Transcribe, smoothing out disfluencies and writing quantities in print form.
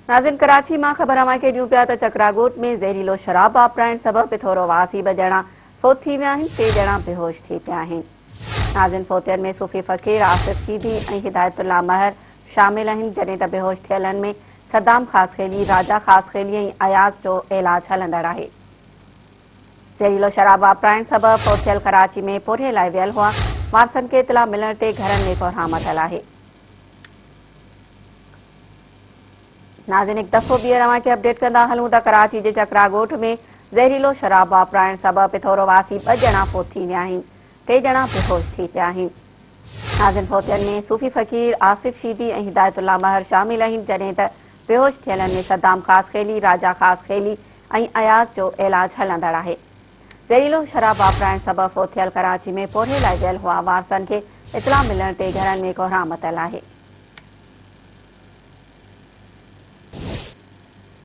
ناظرين ڪراچي مان خبر اوهان کي ڏيون پيا ته چڪرا ڳوٺ ۾ زهريلو شراب واپرائڻ سبب پٿورو واسي ٻه ڄڻا فوت ٿي ويا آهن، ٽي ڄڻا بيهوش ٿي پيا آهن. ناظرين فوتين ۾ صوفي فقير، آصف شيدي ۽ هدايت الله مهر شامل آهن، جڏهن ته بيهوش ٿيلن ۾ صدام خاصخيلي، راجا خاصخيلي ۽ اياز جو علاج هلندڙ آهي. زهريلو شراب واپرائڻ سبب فوت ٿيل ڪراچي ۾ پورهيي لاء ويل هئا، وارثن کي اطلاع ملڻ تي گهرن ۾ ڪهرام متل آهي. ناظرين هڪ دفعو ٻيهر اوهان کي اپڊيٽ ڪندا هلون ته ڪراچي جي چڪرا ڳوٺ ۾ زهريلو شراب واپرائڻ سبب پٿورو واسي ٻه ڄڻا فوت ٿي ويا آهن، ٽي ڄڻا بيهوش ٿي پيا آهن. ناظرين فوتين ۾ صوفي فقير، آصف شيدي ۽ هدايت الله مهر شامل آهن، جڏهن ته بيهوش ٿيلن ۾ صدام خاصخيلي، راجا خاصخيلي ۽ اياز جو علاج هلندڙ آهي. زهريلو شراب واپرائڻ سبب فوت ٿيل ڪراچي ۾ پورهيي لاء ويل هئا، وارثن کي اطلاع ملڻ تي گهرن ۾ ڪهرام متل آهي.